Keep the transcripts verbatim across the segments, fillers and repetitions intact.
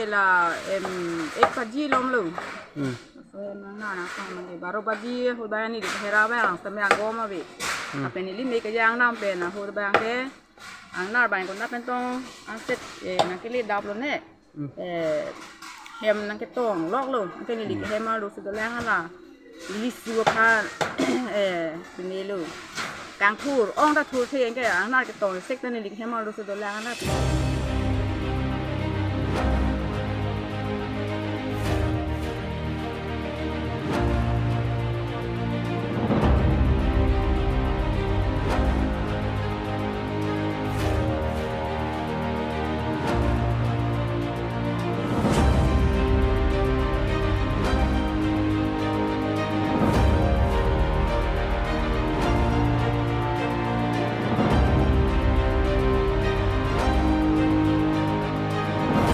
La em ek baji lom lo. Hmm. So em angnar nangketong mane baro baji ahut abang neli kehera abang tame agom ave. Hmm. Lapen neli mek kejang nang pen ahut abang ke angnar abang konat pen tong anset, eh, nangkele dap lo ne. Hmm. Eh, hem nangketong lok lo. Anke neli Hmm. kehem arlo si dolang hala. Neli su aphan, eh, pine lo. Kangthur, ong ta thurthe anke angnar ketong sek ta neli kehem arlo si dolang hala.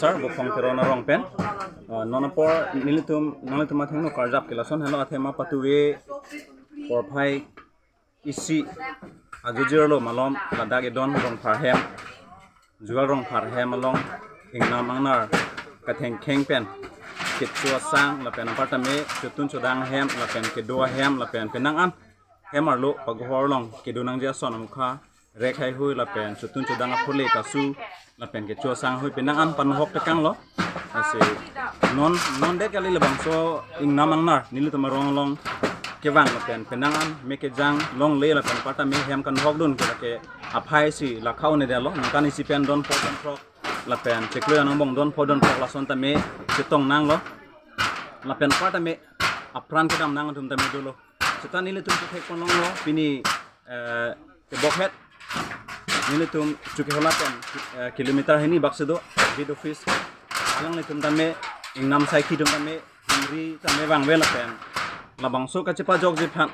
Sir, Bophong Teron arong pen. Ah, non apor nelitum, nanglitum athengno karjap ke lason helo, athema patuve porphai isi ajujir lo malom ladak edon Rongphar hem, Jugal Rongphar hem along ingnam angnar kathengkheng pen kecho asang lapen apartame chotun chodang ahem lapen kedo ahem lapen penang an hem arlo pagohor along kedo nangji ason amukha rek haihui lapen chotun chodang aphule kasu lapen kecho asang hui penang an panhok tekang lo. Lasi non, non det kali labangso ingnam angnar nelitum arong along kevang lapen penang an mek kejang longle lapen apartame hem kanhokdun ke lake aphai si lakha un-edetlo, nangkan isi pen don pho don throk lapen chiklo angbong don pho don throk lason tame chetong nanglo. Lapen apartame apran kedam nang atum tame dolo. Seta nelitum chethek ponlonglo pini, eh, kebokhet. Nelitum Chokihola pen, eh, kilometer hini bak si do beat office. Alanglitum tame ingnam saikhi atum tame humri tame vangve lapen labangso kachepajokji aphan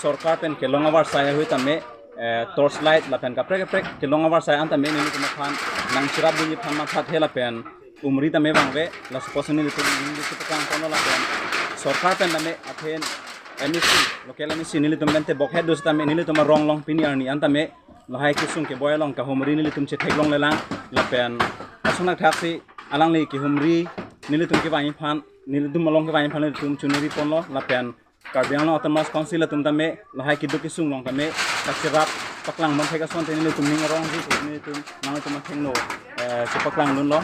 sorkar pen kelong avarsai ahui tame, eh, torch light lapen kaprek kaprek kelong avarsai an tame nelitum aphan nangcherapdunji aphan mathathe lapen humri tame vangve. Laso apotsi nelitum ningje chepaklang ponlo lapen sorkar pen tame athe M A C, local M A C nelitum pen te bokhet do sitame nelitum arong along pini arni an tame lahai kesung keboi along kahumri nelitum chetheklonglelang lapen lason athaksi alangli kehumri nelitum kevangji aphan, nelitum along kevangji aphan nelitum choningri ponlo lapen Karbi Anglong Autonomous Council atum tame lahai keduk kesung along tame kacherap paklang monthek asonte nelitum ning arongji nelitum nanglitum athengno, eh, chepaklangdunlo.